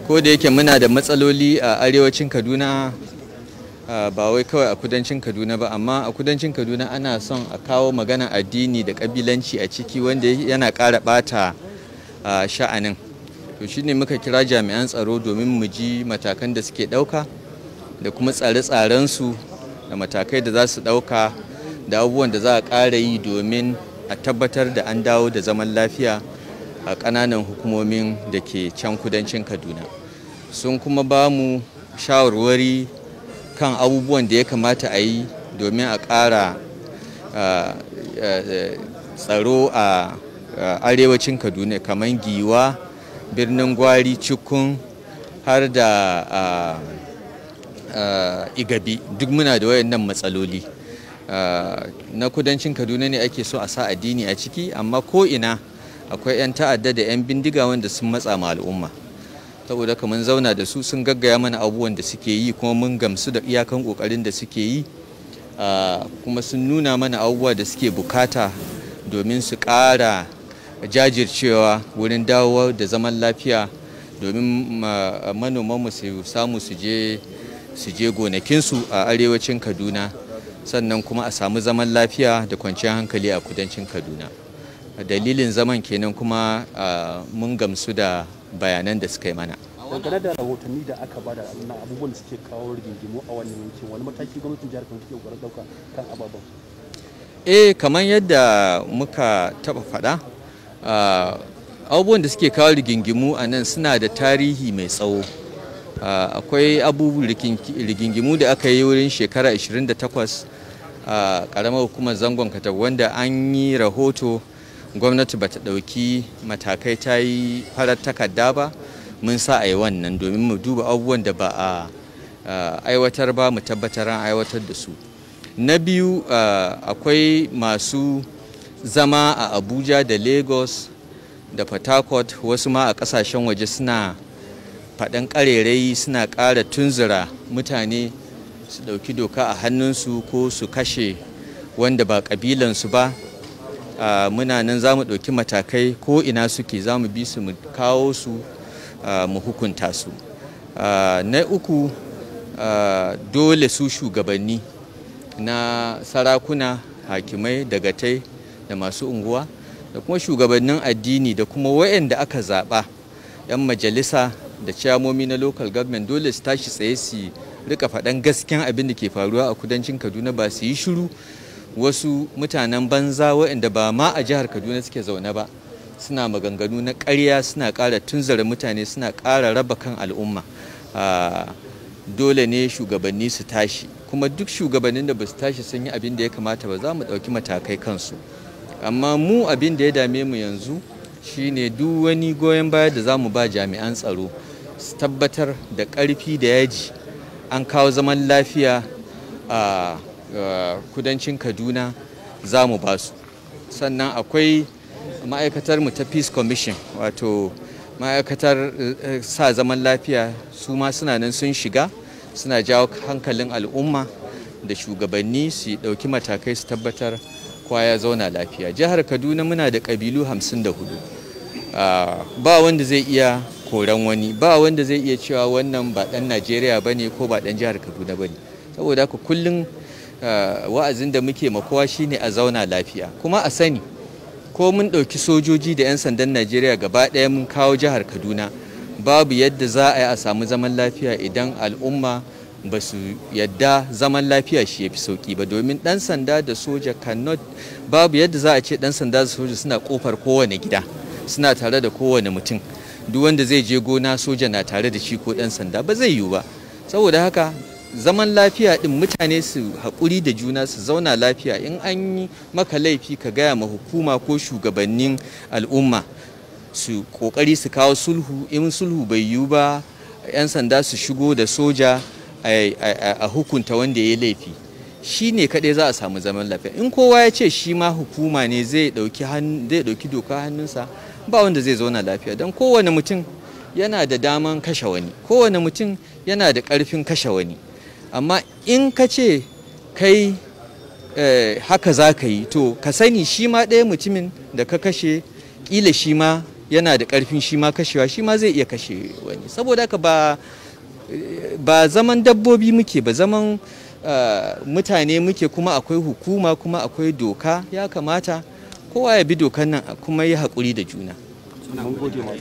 Ko da yake muna da matsaloli a arewacin Kaduna, ba wai kawai a kudancin Kaduna ba, amma a kudancin Kaduna ana son a kawo magana addini da kabilanci a ciki, wanda yana ƙara ɓata sha'anin. To shine muka kira jami'an tsaro domin mu ji matakan da suke ɗauka da kuma tsare-tsarensu da matakai da za su ɗauka da abubuwan da za a ƙara yi domin a tabbatar da an dawo da zaman lafiya a ƙananan hukumomin da ke can kudancin Kaduna. Sun kuma ba mu shawarwari kan abubuwan da ya kamata a yi domin a ƙara tsaro a arewacin Kaduna, kamar Giwa, Birnin Gwari, Cikun, har da Igabi. Duk muna da wayannan matsaloli. Na kudancin Kaduna ne ake so a sa addini a ciki, amma ko ina akwai 'yan ta'adda da 'yan bindiga wanda sun matsa ma al'umma. Saboda haka mun zauna da su, sun gaggaya mana abubuwan da suke yi, kuma mun gamsu da iyakan kokarin da suke yi, kuma sun nuna mana abubuwa da suke bukata domin su ƙara jajircewa wurin dawo da zaman lafiya, domin manomanmu su samu su je gonakinsu a arewacin Kaduna, sannan kuma a samu zaman lafiya da kwanciyar hankali a kudancin Kaduna. Dalilin zaman kenan, kuma mun gamsu da bayanan da suka yi mana. Dangane da rahotanni da aka bada na abubuwan da suke kawo rigingimu a wannan yankin, wani mataki gwamnatin jihar Kano take kokarin dauka kan ababen? Kamar yadda muka taba faɗa, abubuwan da suke kawo rigingimu a nan suna da tarihi mai tsawo. Akwai abubuwan rigingimu da aka yi wurin shekara 28 a ƙaramar hukumar Zangon Katab, wanda an yi rahoto, gwamnati bata ɗauki matakai, ta yi farar takarda ba. Mun sa a yi wannan domin mu duba abubuwan da ba a aiwatar ba, mu tabbatar an aiwatar da su. Na biyu, akwai masu zama a Abuja da Lagos da Port Harcourt, wasu ma a ƙasashen waje, suna faɗan ƙarerayi, suna ƙara tunzura mutane su ɗauki doka a hannunsu ko su kashe wanda ba ƙabilansu ba. Muna nan za mu ɗauki matakai, ko ina suke za mu bi su, mu kawo su, mu hukunta su. Na uku, dole su shugabanni na sarakuna, hakimai, dagatai da masu unguwa da kuma shugabannin addini da kuma wayanda aka zaɓa, 'yan majalisa da ciyamomi na local government, dole su tashi tsaye su rika faɗan gaskiyan abin da ke faruwa a kudancin Kaduna, ba su yi shiru wasu mutanen banza waɗanda ba ma a jihar Kaduna suke zaune ba suna maganganu na ƙarya, suna ƙara tunzara mutane, suna ƙara raba kan al'umma. Dole ne shugabanni su tashi, kuma duk shugabannin da ba su tashi sun yi abin da ya kamata ba, za mu ɗauki matakai kansu. Amma mu abin da ya dame mu yanzu shine duk wani goyon baya da za mu ba jami'an tsaro su tabbatar da ƙarfi da yaji an kawo zaman lafiya a kudancin Kaduna, za mu ba su. Sannan akwai ma'aikatar mu ta Peace Commission, wato ma'aikatar sa zaman lafiya, su ma suna nan sun shiga, suna jawo hankalin al'umma da shugabanni su ɗauki matakai su tabbatar kowa ya zauna lafiya. Jihar Kaduna muna da ƙabilu 54. Ba wanda zai iya koran wani, ba wanda zai iya cewa wannan ba ɗan Najeriya ba ne ko ba ɗan jihar Kaduna ba ne. Saboda haka kullum wa'azin da muke makowa shine a zauna lafiya. Kuma a sani, ko mun ɗauki sojoji da 'yan sandan Najeriya gaba ɗaya mun kawo jihar Kaduna, babu yadda za a yi a samu zaman lafiya idan al'umma ba su yadda zaman lafiya shi ya fi sauƙi ba. Domin ɗan sanda da soja cannot, babu yadda za a ce ɗan sanda da soja suna ƙofar kowane gida, suna tare da kowane mutum. Duk wanda zai je gona, soja na tare da shi ko ɗan sanda, ba zai yiwu ba. Saboda haka zaman lafiya ɗin, mutane su haƙuri da juna, su zauna lafiya. In an yi maka laifi, ka gaya ma hukuma ko shugabannin al'umma su ƙoƙari su kawo sulhu. In sulhu bai yiwu ba, 'yan sanda su shigo da soja a hukunta wanda ya yi laifi. Shi ne kaɗai za a samu zaman lafiya. In kowa ya ce shi ma hukuma ne, zai ɗauki doka hannunsa, ba wanda zai zauna lafiya, don kowane mutum yana da daman kashe wani, kowane mutum yana da ƙarfin kashe wani. Amma in ka ce kai haka za ka yi, to ka sani shi ma ɗaya mutumin da ka kashe ƙila shi ma yana da ƙarfin shi ma kashewa, shi ma zai iya kashe wani. Saboda haka ba zaman dabbobi muke ba, zaman mutane muke, kuma akwai hukuma kuma akwai doka. Ya kamata kowa ya bi dokan nan kuma yi haƙuri da juna. Mun gode ma.